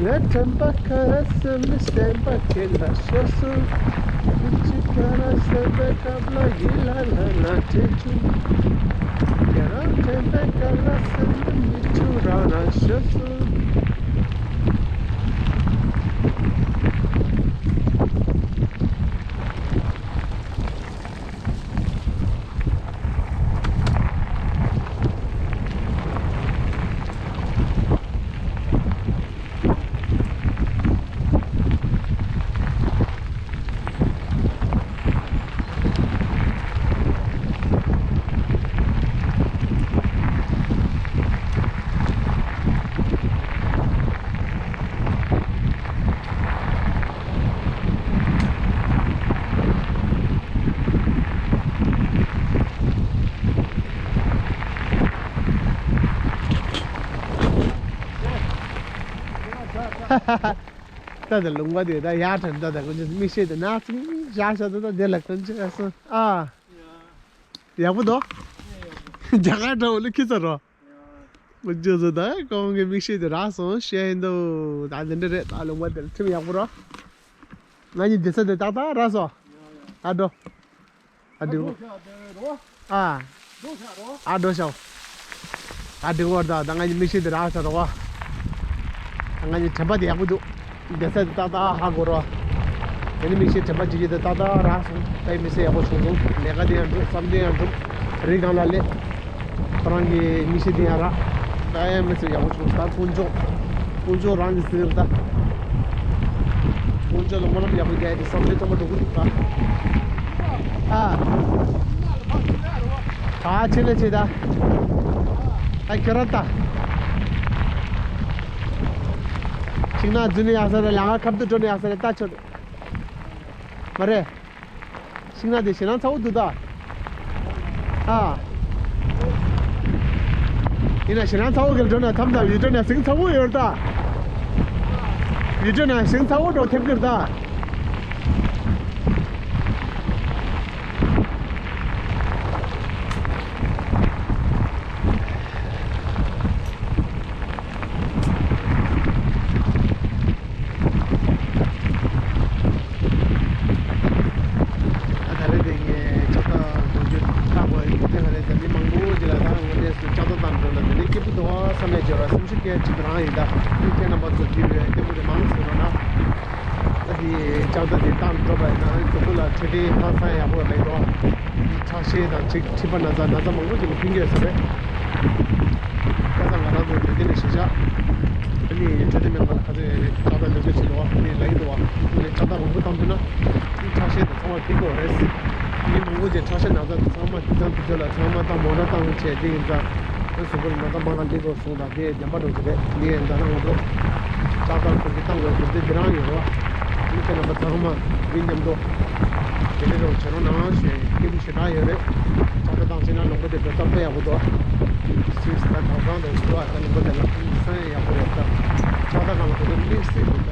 ལས་དྲན་པ་ཁ་སེམས་སེམས་པ་ཁྱེད་ལ་ཤོད་སོང་། མི་གཅིག་ཁ་ར་སེམས་པའི་སྐབས་ལ་ཡིད་ལ་ལ་ན་དྲན་བྱུང་། ཁྱེད་རང་དྲན་པའི་སྐབས་ལ་སེམས་ལ་མི་བྱུང་རང་རང་ཤོད་སོང་། ད་ད་ལུང་པ་དེ་ད་ཡར་དྲན་ད་ད་ཀུན་ཅི་མིག་ཤེལ་དེ་ན་ཚིག་བཞག་བཞག་ད་ད་དེ་ལ་ཀུན་ཅི་ཨ་སོ་ཨ། ཡག་པོ་འདུག་རྒྱ་གར་འདྲ་བོ་ལ་ཁྱི་ཚ་རོ། ཀུན་ཅི་སོ་ད་ཁོང་གི་མིག་ཤེལ་དེ་རག་སོང་ཤེས་ཡིན་འདུག་ད་དེ་འདྲ་རེད། ད་ལུང་པ་དེ་ལ་ཁྲིམས་ཡག་པོ་རོ། ང་གཉིས་བསྡད་ས་དེ་ཏག་ཏག་རག་སོང་། ཨ་འགྲོ། ཨ་འགྲིག་གོ་ཨ། ཨ་འགྲོ་ཤག་ཨ་འགྲིག་གོ་ད་ད་ང་གཉིས་མིག་ཤེལ་དེ་རག་ཤག་རོ། ད་ང་གཉིས་དྲན་པ་དེ་ཡག་པོ་འདུག་བསྡད་ས་དེ་ཏག་ཏག་ཧ་གོ་རོ། དེ་ནི་མིག་ཤེལ་དྲན་པ་བརྗེ་རྒྱུ་དེ་ཏག་ཏག་རག་སོང་། ད་ཡི་མི་ཚེ་ཡག་པོ་བྱུང་སོང་། ལས་ཀ་དེ་ཡང་འགྲུབ། བསམ་དོན་ཡང་འགྲུབ། རི་སྒང་ལ་སླེབས། ཁོ་རང་གི་མིག་ཤེལ་དེ་ཡང་རག་ད་ཡང་མི་ཚེ་ཡག་པོ་བྱུང་། ད་དཀོན་མཆོག་དཀོན་མཆོག་རང་གི་སེམས་ད། དཀོན་མཆོག་ལ་སྨོན་ལམ་ཡག་པོ་རྒྱག་ཡ་དེ་བསམ་དོན་ཚང་མ་འགྲུབ་ཀྱི་འདུག་ད། ཨ། ད་ཕྱིན་ན་ཆེ་ད། ད་ཁྱོད་རང་ད། ཤིང་ནགས་འཛུལ་ནས་ཡག་ས་རེད། ལམ་ཁ་ཁ་བསྡུ་འགྲོ་ནས་ཡག་ས་རེད། ད་ཆོད། མ་རེད། ཤིང་ནགས་དེ་ཞེད་སྣང་ཚ་བོ་འདུག་ད། ཨ། ཡིན་ན་ཞེད་སྣང་ཚ་བོ་གིར་འགྲོ་ན་མཚམས་དང་ཡུལ་གྲུ་ན་ཞིང་ཚ་བོ་ཡོད་ད། ཡུལ་གྲུ་ན་ཞིང་ཚ་བོ་འགྲོ་ཐེབས་ཀྱིར་ད། ད་ད་རེས་དེ་ངས་ལྕགས་རྟ་འགྲོ་རྒྱུ་བཏང་དགོས་ཡིན། དེ་ག་རེ་ཟེར་མི་མང་པོ་ཅིག་ལ་ད་དངོས་གནས་སུ་ལྕགས་རྟ་བཏང་འགྲོ་ན་དེ་ནས་སྐྱིད་པོ་འདུག་བསམ་ནས་བརྗོད་པ་སེམས་ཤུགས་སྐྱེ་གཅིག་རང་ཡིན། ད་ཁྱེད་རྣམ་པ་ཚོ་དེ་བས་སྐྱིད་པོ་དེ་མང་ཟེར་རོགས་གནང་། ད་དེ་ལྕགས་རྟ་དེ་བཏང་འགྲོ་བ་ཡིན་ན་གཟུགས་པོ་ལ་འཕྲོད་བསྟེན་ཧང་སང་ཡག་པོ་མེད་འགྲོ། ཁྲག་ཤེད་དང་ཁྲག་མཁྲིས་པ་ན་ཚ་ན་ཚ་མང་པོ་ཅིག་ལ་ཕན་གྱི་ཡོད་ས་རེད། ཁ་སང་ང་རང་ཚོ་འཕྲོད་བསྟེན་ནས་ཞེ་བཞག་ཨ་ནི་འཕྲོད་བསྟེན་མེད་པ་ལ་ཁ་ཚོད་ལྕགས་རྟ་འདི་ཚོ་བྱེད་འདུག་བ། ཨ་ནི་ལབ་ཀྱི་འདུག་བ། ཨ་ནི་ལྕགས་རྟ་མང་པོ་བཏང་ཐུབ་ན་ཨ་ནི་ཁྲག་ཤེད་དང་ཚང་མ་ཕན་གྱི་ཡོད་རེད། མི་མང་པོ་ཅིག་ཁྲག་ཤེད་ན་ཚ་དང་ཚང་མ་དེ་ཚང་དེ་ཚོ་ལ་ཚང་མ་བཏང་མོ་ཊ་བཏང་བྱས་དེ་ཡིན་ཙང་། ཨ་གཟུགས་པོར་ན་ཚ་མང་ལ་འདི་དགོས་སོང་དང་དེ་བདེན་པ་འགྲོ་གི་རེད། འདི་ཡིན་ཙང་ང་ཚོ་ལྕགས་རྟ་ཁོ་གི་བཏང་དགོས་དགོས་དེ་འདི་རང་ཡོད་རེད་བ། ཨ་ནི་ཁྱེད་རྣམ་པ་ཚང་མ་འདི་མཉམ་དུ་དེ་འདྲ་རོགས་བྱེད་རོགས་གནང་ཞེས་སྐད་འབོད་ཞེ་དྲག་ཡོད་རེད། ལྕགས་རྟ་བཏང་ཤེས་ན་ལུང་པ་དེ་བོད་ས་དཔེ་ཡག་པོ་འདུག་སུད་སི་དང་གྲོང་ཚང་དང་འདུག་ཨ་ད་ལུང་པ་དེ་ལ་ས་ཡང་ཡག་པོ་རེད་ད། ལྕགས་རྟ་སྒང་ལ་བོད་ས་དམིགས་བསལ་འདུག་ད།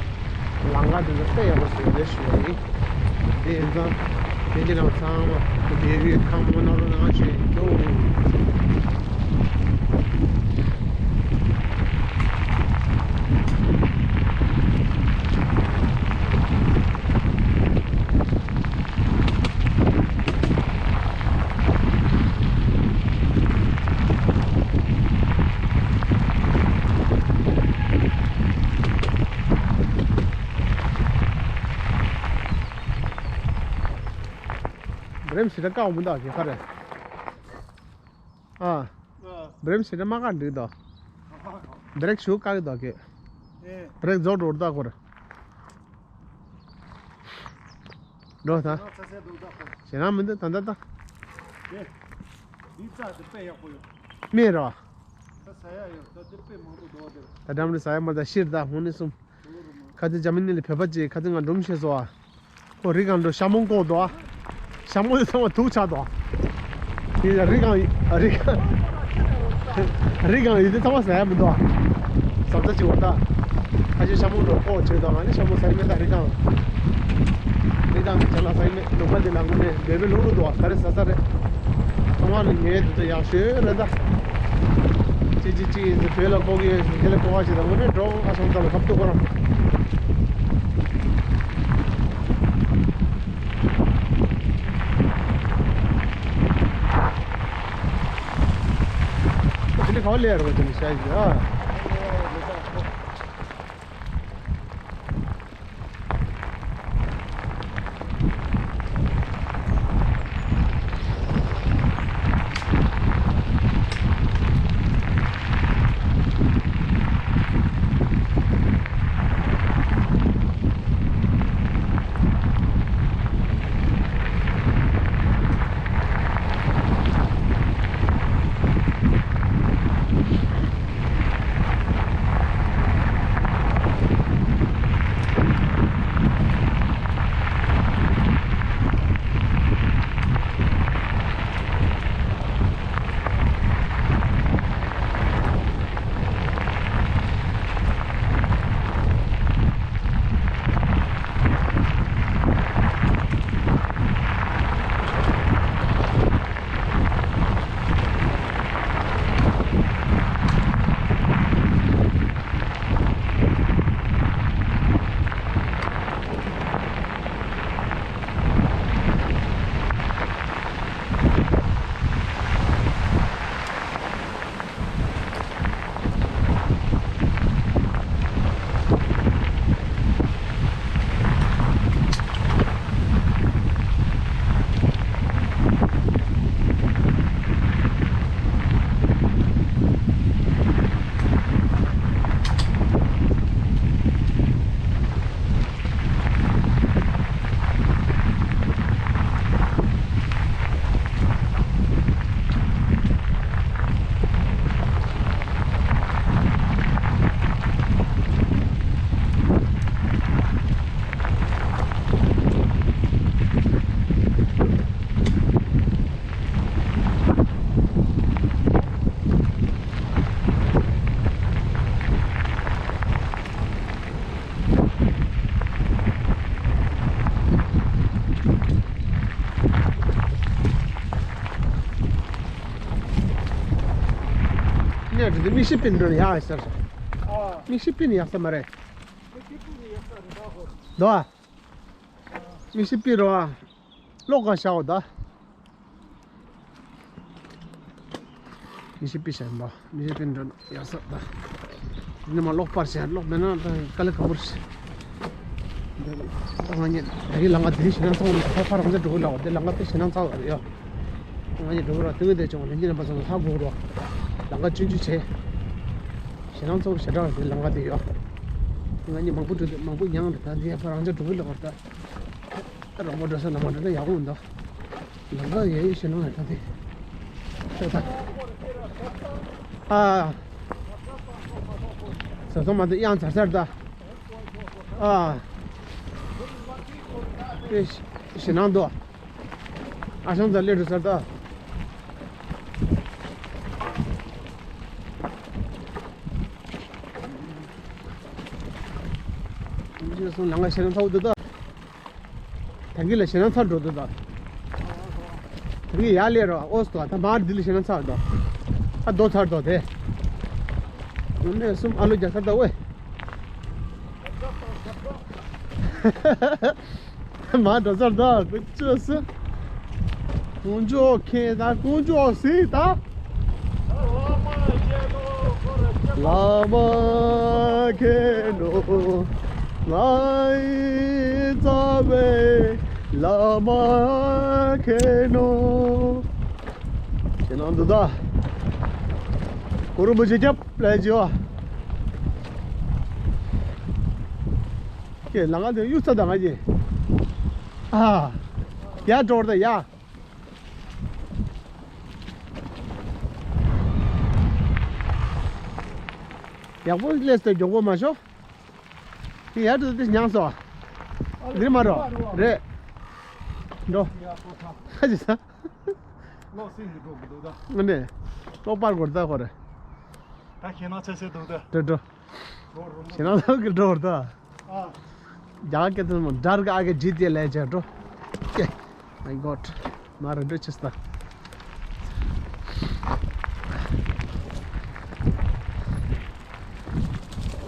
ལམ་ཁ་དེ་ཚོ་དཔེ་ཡག་པོ་བཟོས་རེད་ཞུ་བ་ཡིན། དེ་ཡིན་ཙང་དེ་འདི་རང་ཚང་མ་དེ་རིགས་ཐང་མོ་ན་རོ་ནང་ཞེས་འདུག་བྲེམ་ཞེ་དྲག་བཀག་མི་འདུག་གེ་ཁ་རེད། ཨ། ཨ། བྲེམ་ཞེ་དྲག་མ་བཀག་འགྲིག་འདུག་བྲེག་ཞུ་བཀག་གི་འདུག་གེ་ཨེ། བྲེག་རྫོགས་འགྲོ་འདུག་གོ་རེ། འགྲོ་ད། ཚ་ཚ་འདུག་ད་ཁོ། ཞེ་དྲག་མི་འདུག་ད་ད་ད། ཨེ། འདི་རྩྭ་དེ་དཔེ་ཡག་པོ་ཡོད། མེད་རོ། ད་ཟ་ཡ་ཡོད་ད་དེ་དཔེ་མང་པོ་འདུག་དེར། ད་འགྲམ་རི་ཟ་ཡ་མ་ད་ཤིར་ད་ཧུན་ནི་གསུམ། ཁ་ཚི་ཇར་མ་ནི་ལ་བོད་པ་ཅིག་ཁ་ཚི་ང་སྒྲུང་བཤད་སོང་ཨ། ཁོ་རི་སྒང་འགྲོ་ཤ་མོང་བཀོག་འདུག་ཨ། ཤ་མོང་དེ་ཚང་མ་དུག་ཆགས་འདུག་ཨ། དེ་ཡ་རི་སྒང་རི་སྒང་རི་སྒང་ཡོད་དེ་ཚང་མ་ཟ་ཡ་མི་འདུག་ཨ། ཟ་ཚ་ཅིག་འོ་ད། ཁ་ཤས་ཤ་མོང་འགྲོ་བཀོག་བྱོས་དང་ཨ་ནི་ཤ་མོང་ཟ་ཡ་མེད་ད་རི་སྒང་། རི་སྒང་གི་ཅ་ལག་ཟ་ཡ་མེད་ལུང་པ་འདི་ལ་དངོས་གནས་འབད་པས་ལུག་ལུག་འདུག་ཨ། ག་རེ་ཟ་ས་རེད། ཚང་མ་ནི་ངའི་དེ་ཚོ་ཡག་ཤོས་རེད་ད། ཅི་ཅི་ཅི་ཡིན་ཟེར་བོད་ལ་ལྐོག་གི་ཡོད་ཟེར་དེ་ལ་ལྐོག་ག་ཅིག་དང་དངོས་གནས་འགྲོ་ཨ་ཤང་ཚ་ལ་ཁབ་ཏུ་ཁོ་རང་། དེ་འདྲ་ག་བ་ལས་རེད་པ་དེ་ནི་ཤ་ཡི་ཨ། མིག་ཤེལ་པིན་འགྲོ་ནས་ཡག་ས་རེད། མིག་ཤེལ་པིན་ཡག་ས་མ་རེད། དོ། མིག་ཤེལ་པིན་རོ། གློག་ག་ཤའོ་ད། མིག་ཤེལ་པིན་ཤ་ཡིན་པ། མིག་ཤེལ་པིན་འགྲོ་ཡག་ས་ད། ནི་མ་གློག་པར་ཤ་གློག་མེད་ན་ད་དཀའ་ལས་ཁག་པོ་རེད། ད་ང་གཉིས་ད་གི་ལམ་ཁ་དེ་རིང་ཞེད་སྣང་ཚ་བོ་རེད། ད་ཕར་རང་ཚོ་འགྲོ་གི་ལ་བ་དེ་ལམ་ཁ་དེ་ཞེད་སྣང་ཚ་བོ་རེད་ཡ། ང་གཉིས་འགྲོ་གི་ར་དེ་ངས་དེ་བྱུང་བ་ལན་གྱི་རིམ་པ་ཚང་མ་ཧ་གོ་རོགས། ལམ་ཁ་ཆུང་ཆུང་བྱས། ཞེད་སྣང་ཚ་བོ་ཞེ་དྲག་རེད་དེ་ལམ་ཁ་དེ་ཡ། ང་གཉིས་མང་པོ་འགྲོ་དུས་མང་པོ་མྱངས་རེད། ད་དེ་ཕར་རང་ཚོ་འགྲོ་གི་ལ་བ་ད། རོང་པོ་འགྲོ་ས་ལམ་མ་འགྲོ་ན་ཡག་པོ་མི་འདུག་ལམ་ཁ་ཡ་ཡི་ཞེད་སྣང་ཡོད་ད་དེ། ཤོག་ད། ཨ། ཟ་སོང་མ་འདུག་གཡང་ཚར་ཚར་ད། ཨ། དེ་ཞེད་སྣང་འདུག་ཨ་ཞང་ཚ་སླེབས་འགྲོ་ཚར་ད། ལམ་ཁ་ཞེད་སྣང་ཚ་བོ་འདུག་ད། ད་གིན་ལ་ཞེད་སྣང་ཚ་འགྲོ་འདུག་ད། ད་གིན་ཡར་སླེབས་རོགས་ཨོ་སི་ཏོ་ད་མར་འདི་ལ་ཞེད་སྣང་ཚ་འགྲོ། ཨ་རྡོ་ཚར་འགྲོ་དེ། ངོ་ནས་གསུམ་ཨ་ལོ་རྒྱག་ཚར་ད་ཝེ། མར་འགྲོ་ཚར་ད་ཀུ་ཅོ་སི། ཀུ་ཅོ་ཁེ་ད་ཀུ་ཅོ་སི་ད། བླ་མ་མཁྱེན་ནོ། ང་ཡི་རྩ་བའི་བླ་མ་མཁྱེན་ནོ། ཞེད་སྣང་འདུག་ད། གུ་རུ་མི་ཆེ་རྒྱབ་ལས་ཇི་བ། ཁྱེད་ལ་ང་དེ་གཡུག་ཚ་ད་ང་གྱིས། ཨ། ཡར་འགྲོ་ད་ཡ། ཡག་པོ་སླེབས་ཏེ་མགྱོགས་པོ་མ་ཤོག་དེ་ཡར་འགྲོ་དེ་ཉངས་སོ། འདིར་མ་འགྲོ། རེད། འགྲོ། ཁ་ཅིག་ས། གློག་སེང་གི་འགྲོ་གི་འདུག་ད། ཨ་ནི། གློག་པར་གོར་ད་ཁོ་རེ། ད་ཞེད་སྣང་ཚ་སེ་འདུག་ད། འགྲོ་འགྲོ། ཞེད་སྣང་ཚ་གི་འགྲོ་ད། རྒྱ་སྐད་དུ་མོ་འདྲར་ག་ཨ་གི་ཇི་ཏི་ལས་བྱས་འགྲོ། ཀེ། My God. མ་རེད་འགྲོ་ཆེ་སྟ།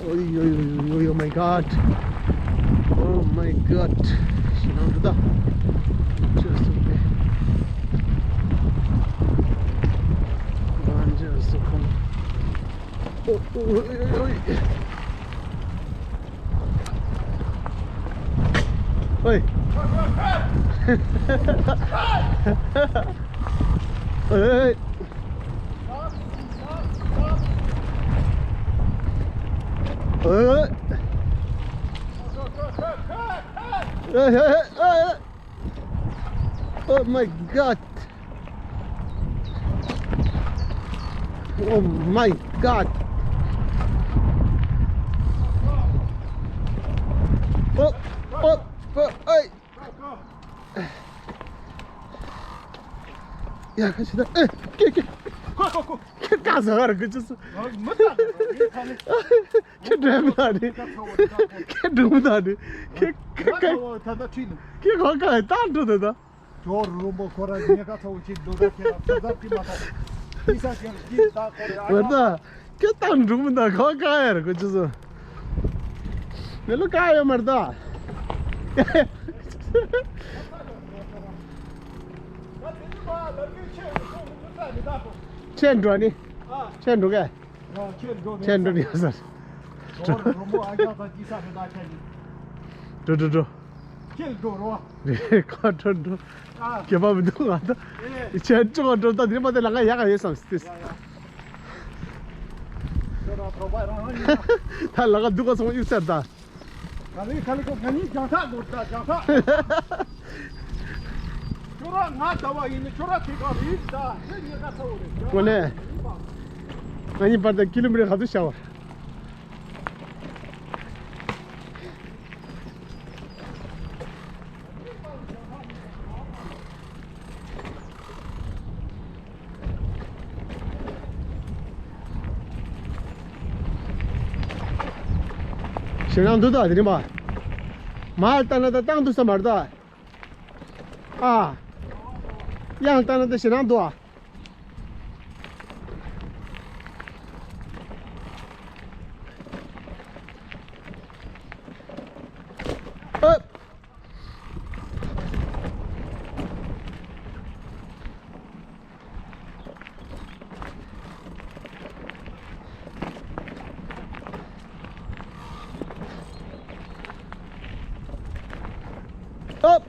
Oh, oh, oh, oh, oh my God. Oh my God. ཞེད་སྣང་འདུག་ད། ཅི་སུ་པེ། ང་ཅི་སུ་ཁོང་། Oh, oh, oh, oh, oh. Oi. Oi. Oi. Oi, oi, oi, oi. Oh my God. Oh my God. Oh, oh, oh, ཨེ། ཡ་ཁ་ཤི་ད། ཨེ། ཀེ་ཀེ། ཁོ་ཁོ་ཁོ། ཁྱེད་ཀ་ཟ་ག་ར་གི་ཅི་སུ། མི་ད་ཁ་ལེ། ཁྱེད་འགྲོ་མི་ད་ནི། ཁྱེད་འགྲོ་མི་ད་ནི། ཁྱེད་ཁྱེད་ཁ། ད་ད་ཁྲིད་ནི། ཁྱེད་ཁ་ཁ་ད་འགྲོ་ད་ད། ཇོ་རུ་མོ་ཁོ་ར་ཉེ་ཁ་ཚ་བོ་ཅིག་འདུག་ད་ཁྱེད་ར་ཚ་ཚ་ཁྲིད་མ་ཐོག་ཨི་ས་ཁྱེད་ཀྱི་ད་ཁོ་ར་ཨ་ཁ། ད་ཁྱེད་ད་འགྲོ་མི་ད་ཁ་ཁ་ཡ་ར་གི་ཅི་སུ། མི་ལོ་ཁ་ཡ་མར་ད། ཁྱེད་འགྲོ་ནི། ཁྱེད་འགྲོ་གས། ཁྱེད་འགྲོ་ནི་ཡོད་ས། འགྲོ་འགྲོ་འགྲོ། ཁྱེད་འགྲོ་རོ། རེད་ཁ་འགྲོ་འགྲོ། ཨ། ཁྱེད་པ་མི་འདུག་ང་ད། ཨེ། ཁྱེད་ཅོག་འགྲོ་ད་དེ་མ་དེ་ལ་ང་ཡག་ག་ཡོད་བསམ་སྟེ། ཡ་ཡ། ཁྱོད་རང་གྲོགས་པ་རང་རང་ཡིན་ན། ད་ལ་ང་འདུག་ག་སོང་གཡུག་ཚར་ད། ག་ལེ་ག་ལེ་ཁོ་ང་གཉིས་རྒྱང་ཐག་དགོས་ད་རྒྱང་ཐག་ཁྱོད་རང་ང་ཟླ་བ་ཡིན་ན་ཁྱོད་རང་དེ་ག་རེད་ད་ཁྱོད་གཉིས་ཀ་ཚ་བོ་རེད་དངོས་གནས། ང་གཉིས་བར་དུ་ཀི་ལོ་མི་ཊར་ག་ཚོད་བྱ་བ། ཞེ་སྡང་འདུག་ད་དེ་རིང་པ། མར་ལྟ་ན་ད་བཏང་འདུག་ས་མར་ད། ཨ། གཡང་ལྟ་ན་ད་ཞེ་སྡང་འདུག་ཨ། ཨོ།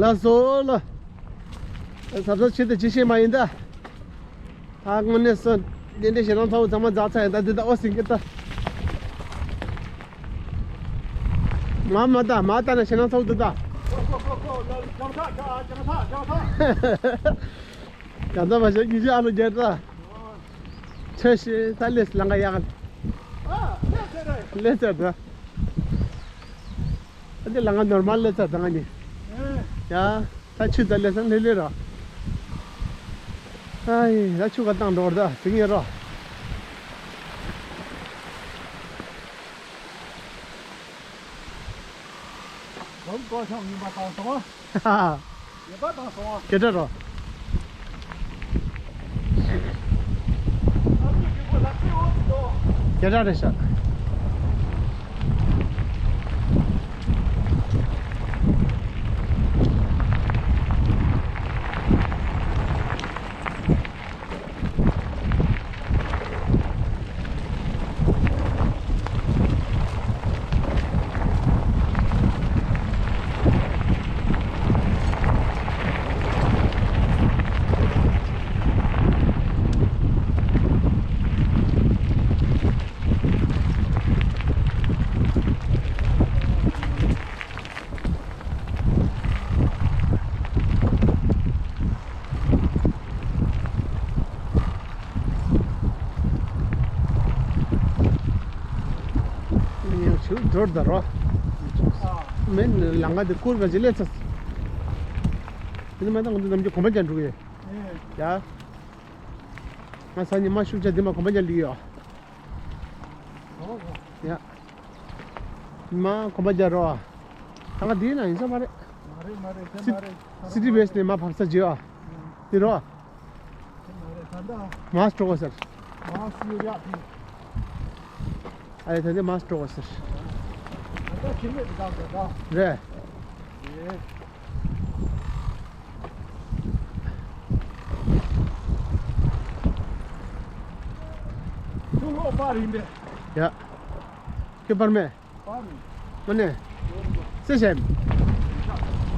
ལགས་སོ་ལགས། ཟབ་ཟབ་ཆེད་དུ་ཅི་བྱེད་མ་ཡིན་ད། ཨ་དངོས་གནས་སུ་འདི་འདྲའི་ཞེད་སྣང་ཚ་བོ་ཚང་མ་འཛག་ཚར་ཡིན་ད། འདི་ད་ཨོ་ཟིན་གི་ད། མ་མ་ད་མ་ད་ན་ཞེད་སྣང་ཚ་བོ་འདི་ད། རྒྱང་ཐག་མ་བྱེད་ཉི་ཤུ་ཨ་ལོ་བརྒྱད་ད། ཆེ་ཤི་ད་ལེས་ལང་ག་ཡག་ལེས་ཚར་ད། ཨ་འདི་ལང་ག་ནོར་མལ་ལེས་ཚར་ད་ང་ནི། ཡ། ད་ཆུ་ད་ལེ་སང་ལེ་ལེ་རོ། ཨ་ཡེ་ད་ཆུ་ག་བཏང་འགྲོ་ད་ཟིང་ཡེ་རོ། རོམ་ཀོ་ཤང་ཡིན་པ་དང་སོང་ཨ། ཧ་ཧ། ཡོད་པ་དང་སོང་ཨ། སྐད་སྒྲ་རོ། སྐད་སྒྲ་རེད་ཤག་ཆུ་འགྲོ་ད་རོ། མེད་ལང་ག་དེ་བསྐུར་ག་ཅི་ལས་ཚ། དེ་ནི་མ་ད་ང་ཚོ་ནམ་རྒྱུན་གོམ་པ་རྒྱག་འགྲོ་གི་ཡོད། ཡ། ང་ས་ཉི་མ་ཤུགས་ཆ་དེ་མ་གོམ་པ་རྒྱག་ལུས་ཡོད། ཡ། མ་གོམ་པ་རྒྱག་རོགས། ད་ང་འདིའི་ནང་ཡིན་ས་མ་རེད། མ་རེད་མ་རེད་དེ་སི་མ་རེད། སི་ཊི་ཝེ་སི་ཊི་ནས་མ་ཕར་ས་བརྗེ་བ། ཨ། འདི་རོ། དེ་མ་རེད་ད་ལྟ། མ་སྤྲོ་བ་ཟེར། མ་སུ་ཡ་ཕི། ཨ་ཡ་ད་འདི་མ་སྤྲོ་བ་ཟེར། ད་ལྟ་ཁྱིམ་མེད་དུ་བཏང་ཟེར་ད། རེད། རེད། ཁྱོད་ལོག་པར་ཡིན་པས། ཡ། ཁྱོད་པར་མེད། པར་མེད། མ་ནས། སེ་བྱས།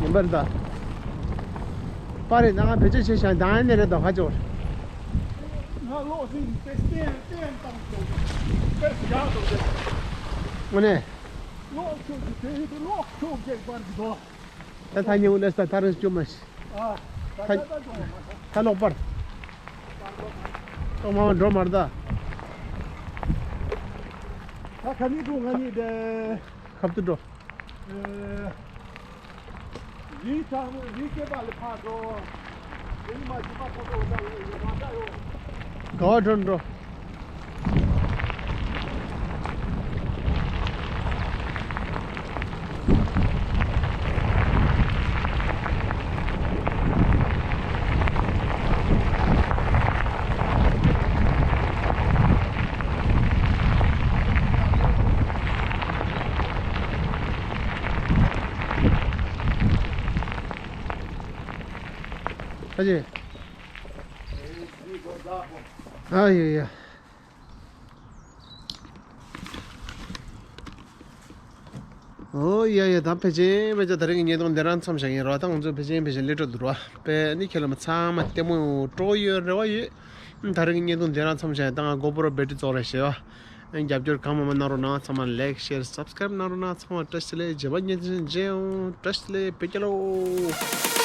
ཡིན་པར་ད། པར་རེད་ད་ང་བེད་སྤྱོད་བྱེད་བཞག་ད་ཡིན་ནས་རེད་དོ་ཁ་ཅོར། ང་ལོག་ཟིན་ཏེ་སྟེང་སྟེང་བཏང་ཆོག་ཏེ་བཞག་འདུག་ཟེར། མ་ནས། ལོག་ཆོག་གི་དེ་ཡིན་དུ་ལོག་ཆོག་གེགས་པར་གི་དོ། ད་ཐ་སྙད་ལས་ད་ཐ་རེས་བཅོས་མ་ཤི། ཨ། ད་ད་ད་ད་ད། ཐ་ལོག་པར། ཏོག་མ་མ་འགྲོ་མར་ད། ད་ག་ནི་འགྲོ་ང་ནི་དེ། ཁབ་ཏུ་འགྲོ། ཨེ། རི་ཐང་རི་སྐེད་པ་ལ་ཕར་འགྲོ། རི་མ་ཇི་མ་ཐོག་ཐོག་ད་ཡོད་ཡོད་མ་ད་ཡོད། ག་བ་འགྲོ་འགྲོ། ཨ་ཡེ། ཨ་ཡེ་ཡེ། ཨོ་ཡ་ཡ། ད་ཕལ་ཆེར་ཕལ་ཆེར་ད་རིང་གི་བརྙན་ཐུང་འདི་རང་མཚམས་བཞག་ཡིན་རོགས། ད་ང་ཚོ་ཕལ་ཆེར་ཕལ་ཆེར་སླེབས་འགྲོ་འདུག་རོགས། དཔེ་ནི་ཁྱེད་ལ་མ་ཚང་མ་ལྟད་མོ་སྤྲོ་ཡོད་རེ་བ་ཡོད། ད་རིང་གི་བརྙན་ཐུང་འདི་རང་མཚམས་བཞག་ཡིན། ད་ང་གོ་པོ་རོ་བེ་ཊི་རི་རྫོགས་རེད་ཞེས་བ། རྒྱབ་སྐྱོར་གང་མང་མང་གནང་རོགས་གནང་། ཚང་མ་ལའིཀ་ཤེར་སབ་སི་ཀ་རེབ་གནང་རོགས་གནང་། ཚང་མ་བཀྲ་ཤིས་བདེ་ལེགས། རྗེས་མ་བརྙན་ཐུང་མཇལ་ཡོང་། བཀྲ་ཤིས་བདེ་ལེགས། བེ་ཀ་ལོ།